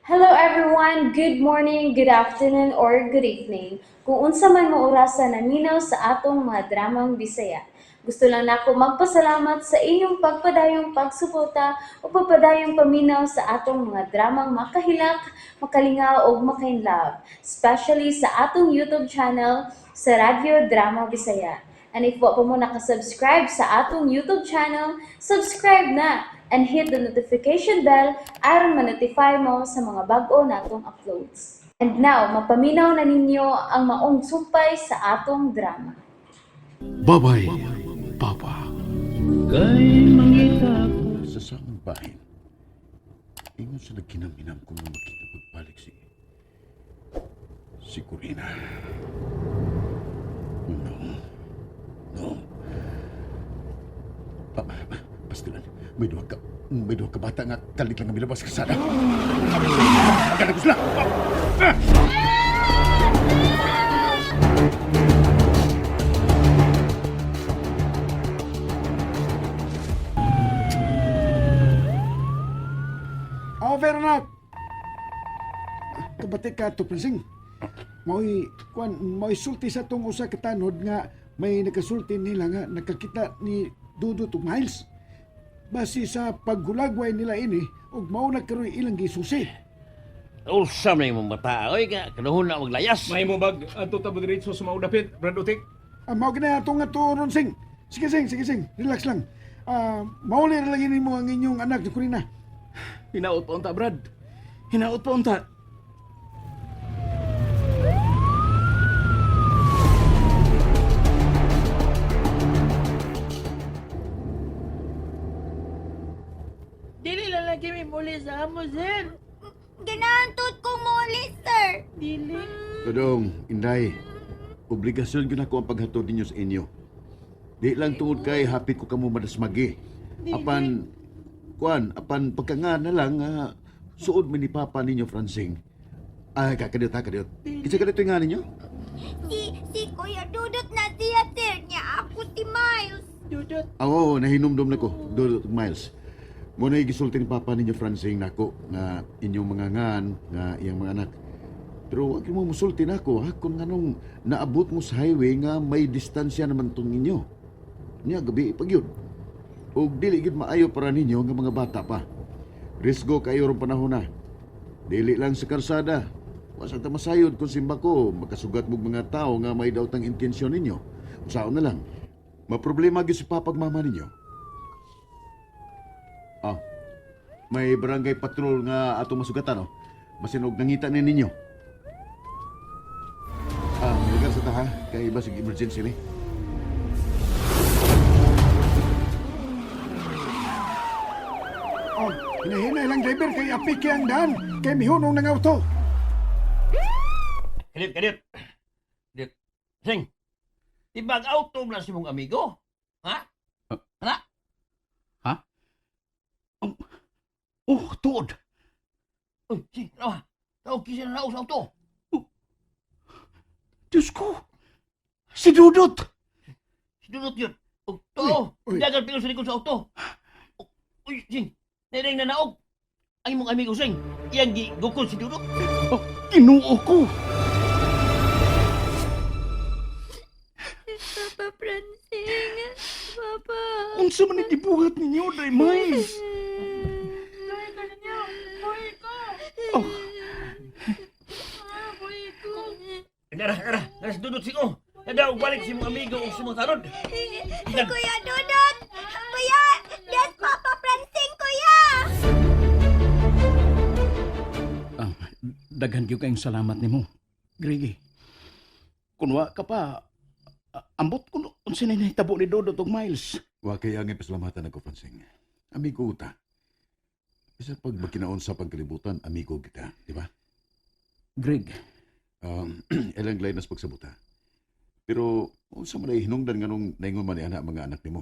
Hello everyone! Good morning, good afternoon, or good evening. Kung unsa man mo orasa naminaw sa atong mga dramang Bisaya. Gusto lang nako magpasalamat sa inyong pagpadayong pagsuporta o pagpadayong paminaw sa atong mga dramang makahilak, makalingaw ug makainlove, especially sa atong YouTube channel sa Radyo Drama Bisaya. And if wa pa mo nakasubscribe sa atong YouTube channel, subscribe na and hit the notification bell aron ma-notify mo sa mga bag-o natong uploads. And now, mapaminaw na ninyo ang maong sumpay sa atong drama. Babay, Papa. Kay mangita ko. Sa samang bahin, ingon sa nagkinam-inam ko nga makita pagbalik si Corina. No. No. Pa, pa, pastilan, may duha ka bata nga kalit lang ang milabas kasada. Maganda ko sila! Ah! Over na. Kabati ka to Pransing. Mao'y kuan, mao'y sulti sa tong usa ka tanod nga may nakasulti nila nga nakakita ni Dudut ug Miles. Base sa paghulagway nila ini ug mao na karoy ilang gisusi. Ulsam na imong bata, oy ka, kanuhon na maglayas. May mo bag adto ta diretso sa maudapit, Brad Utik. Ah, mao gina atong ato ron sing. Sige sing, sige sing, relax lang. Ah, mauli ra lagi nimo ang inyong anak ni Corina. Hinaot pa unta, Brad. Hinaot pa unta. Dili lang lang kami muli sa amo, sir. Ginahantot ko muli, sir. Dili. Dodong, Inday, obligasyon gyud ako ang paghatod ninyo sa inyo. Di lang tungod kay hapit ko kamo madasmagi. Apan, kuan, apan pagkanga na lang, suod mi ni Papa ninyo, Francing. Ay, kakadiyot ha, kadiyot. Kinsa kadiyot nga ninyo? Si Kuya Dudut na siya, sir. Niya ako si Miles. Dudot. Ah, oo, nahinumdum na ko, Dodot ug Miles. Muna gisulti ni Papa ninyo, Francing, nako, nga inyong mga ngan, nga iyang mga anak. Pero wag mo musulti nako, ha, kung anong naabot mo sa highway nga may distansya naman tong inyo. Nya gabi pag yun. Ug dili gid maayo para ninyo nga mga bata pa. Risgo kayo rong panahon na. Dili lang sa karsada. Wa sa ta masayod kung simba ko makasugat mog mga tao nga may daotang intensyon ninyo. Usaon na lang. Maproblema gyud si papa ug mama ninyo. Ah, may barangay patrol nga atong masugatan, oh. Basin og nangita ni ninyo. Ah, lugar sa ta ha, kay basig emergency ni. Oh, hinahinay lang driver kay apike ang daan kay mihunong ng auto. Kadiyot, kadiyot. Kadiyot. Sing, di ba ang auto na si mong amigo? Ha? Ana? Ha? Oh, tuod. Uy, sing, tanawa. Tawag kisa na sa auto. Diyos ko. Si Dudot. Si Dudot yun. Og too, Uy, uy. dagan pingon sa likod sa auto. Uy, sing, nairing na naog. Ang imong amigo, sing, iyang gigukod si Dudot. Oh, Ginoo ko. Papa Francing. Papa. Unsa man ang gibuhat ninyo, Day Miles? Buhi ka ninyo. Buhi ko. Oh, Ah, buhi ko. Nara, nara, nara si Dudot sing, oh. Nadaog balik si mong amigo o si mong tanod. Kuya Dudut! Kuya! Yes, Papa Francing, Kuya! ah, daghan gyud kayong salamat nimo. Grigi. Kun wa ka pa, ambot kun unsa na nahitabo ni Dudot ug Miles. Wa kay ang ipasalamatan ako, Francing. Amigo uta. Isa pag magkinaon sa pagkalibutan, amigo kita, di ba? Greg, Ilang lain nas pagsabuta. Pero unsa man ay hinungdan nganong naingon man ni ana mga anak nimo?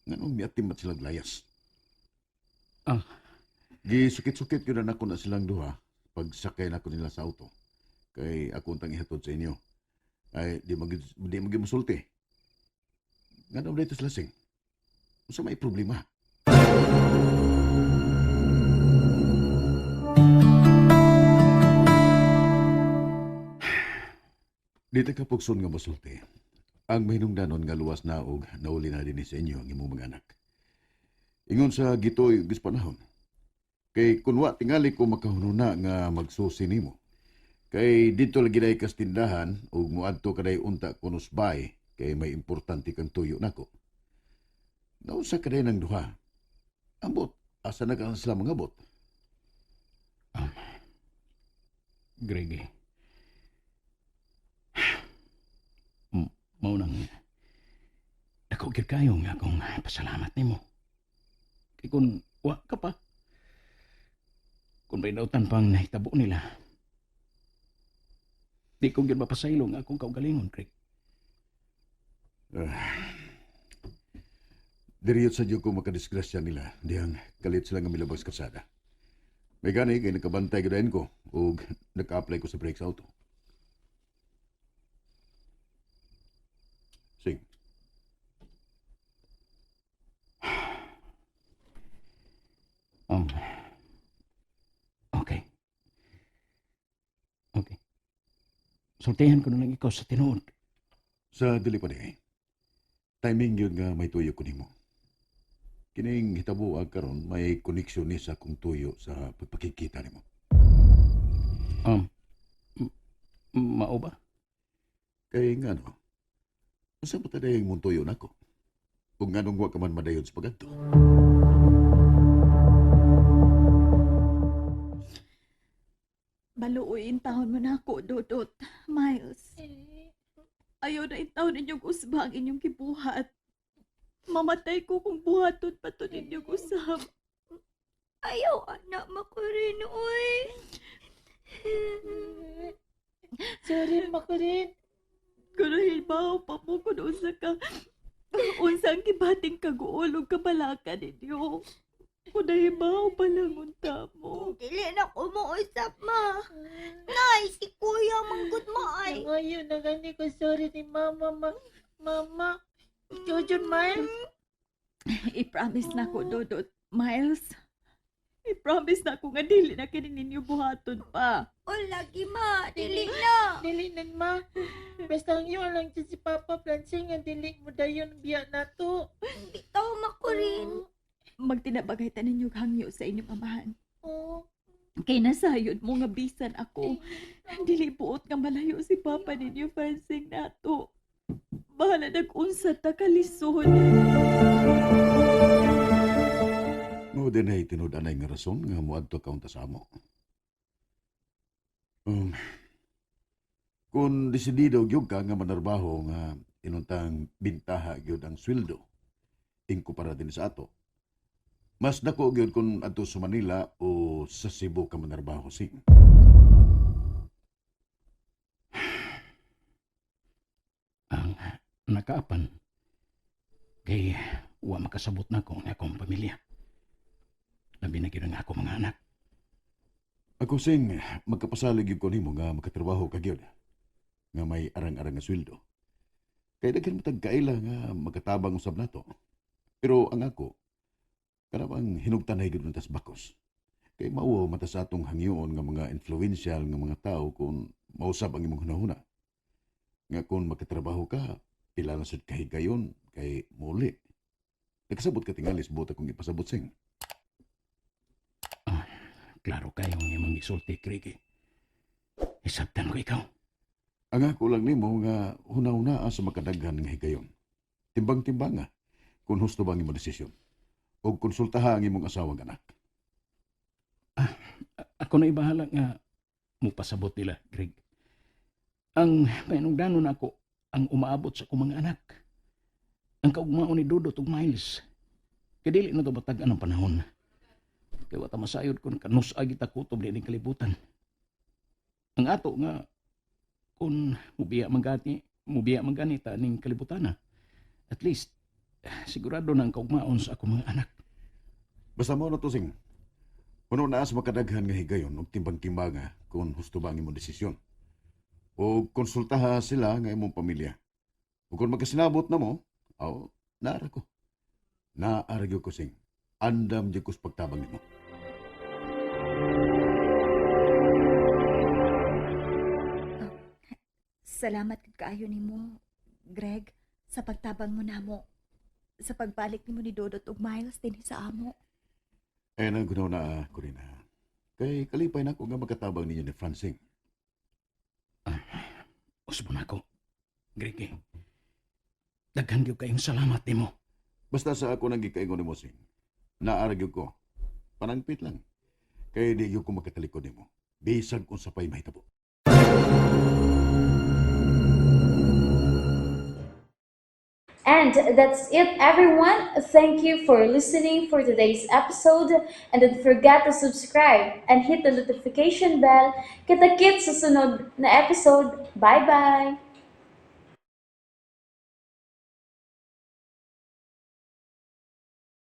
Nganong miatim man silang layas? Ah. Gisukit-sukit yun na nako na silang duha pagsakay nako nila sa auto. Kay ako untang ihatod sa inyo. Ay di magid musulti. Nganong dito sila sing? Unsa may problema? Di ta kapugson nga mosulti. Ang mahinungdanon nga luwas na og nauli na dinhi sa inyo ang imong mga anak. Ingon sa gitoy ug panahon. Kay kun wa tingali ko makahununa nga magsusi nimo. Kay dito lagi day kas tindahan ug moadto kaday unta kunusbay kay may importante kang tuyo nako. Nausa kaday ng duha. Ambot, asa na ka sila mangabot? Greg. Mao nang dako gyud kayo nga akong pasalamat nimo. Kay kun wa ka pa, kun may dautan pang nahitabo nila, di ko gyud mapasaylo nga akong kaugalingon, Greg. Diriyot sa ko makadisgrasya nila dihang kalit sila nga milabas kasada. May gani kay nakabantay gyud ko ug naka-apply ko sa brakes auto. Sing. Okay. Okay. Sultihan ko na lang ikaw sa tinuod. Sa dili pa ni. Timing yun nga may tuyo ko nimo. Kining hitabo ang karon may koneksyon ni sa akong tuyo sa pagpakikita nimo. Um, mao ba? Kay ngano? Unsa pa taday mong tuyo nako? Ug nganong wa ka man madayon sa pagadto? Baluoy intawon mo na ako, Dudut. Miles, ayaw na intawon ninyong usba ang inyong gibuhat. Mamatay ko kung buhaton pa to ninyong usab. Ayaw, anak, makurin, uy. Sorry, makurin. Kuno hilbaw pa mo kung unsa ka unsa ang gibating kaguol ug kabalaka ninyo. Kung nahibaw pa lang unta mo. Dili na ko mausap, ma. Nay, si Kuya manggut maay. Ngayon, nagani ko sorry ni Mama, ma. Mama, ikaw dyan, Miles. I-promise na ko, Dudut. Miles, i-promise na ko nga dili na kini ninyo buhaton pa. O lagi, ma. Dili na. Dili nan, ma. Basta ang iyo lang dyan si Papa Francine nga dili mo dayon biya na to. Bitaw, makurin. Magtinabagay ta ninyo hangyo sa inyong amahan. Oo. Kay nasayod mo nga bisan ako. Dili buot nga malayo si Papa ninyo Francine nato. Bahala nag-unsa ta kalisod. Mao din ay tinud anay nga rason nga moadto ka unta sa amo. Um, kung desidido gyud ka nga manarbaho nga inuntang bintaha gyud ang sweldo inkumpara din sa ato. Mas dako gyud kung adto sa Manila o sa Cebu ka manarbaho sing. Ang nakaapan kay wa makasabot na ko ang akong pamilya. Labi na gyud ang ako mga anak. Ako sing magkapasalig gyud ko nimo nga makatrabaho ka gyud nga may arang-arang nga sweldo. Kay daghan matag kaila nga makatabang usab nato. Pero ang ako kana bang hinugtanay gyud tas bakos. Kay mao mata sa atong hangyoon nga mga influential nga mga tao kung mausab ang imong hunahuna. Nga kung makatrabaho ka, pila na sad kahigayon kay muli. Nakasabot ka tingali sa buot akong ipasabot sing. Klaro kayo ang imong gisulti, Greg. Isabtan ko ikaw. Ang ako lang nimo nga huna-hunaa sa makadaghan nga higayon. Timbang-timbanga kung husto ba ang imong desisyon. O konsultaha ang imong asawang anak. Ako na ibahala nga mupasabot nila, Greg. Ang panugdanon ako ang umaabot sa akong mga anak. Ang kaugmaon ni Dudot ug Miles. Kay dili na to batag ang panahon. Kay wa ta masayod kun kanus-a kita kutob dinhi kalibutan. Ang ato nga kun mubiya man gani ta ning kalibutana. At least sigurado na ang kaugmaon sa akong mga anak. Basta mo na to sing. Puno na sa makadaghan nga higayon og timbang-timbanga kung husto ba ang imong desisyon. O konsultaha sila nga imong pamilya. O kung magkasinabot na mo, aw, naara ko. Naara gyud ko sing. Andam gyud ko sa pagtabang nimo. Salamat gud kaayo nimo, Greg, sa pagtabang mo namo. Sa pagbalik nimo ni Dodot ug Miles dinhi sa amo. Eh, nang gunaw na, Corina. Kay kalipay na ako nga magkatabang ninyo ni Francing. Usbon ako, Greg eh. Daghan gyud kayong salamat nimo. Basta sa ako nang gikaingon nimo, Sing. Naara gyud ko. Panangpit lang. Kay di gyud ko makatalikod nimo. Bisag kung sapay mahitabo. And that's it, everyone. Thank you for listening for today's episode. And don't forget to subscribe and hit the notification bell. Kita-kits sa sunod na episode. Bye-bye!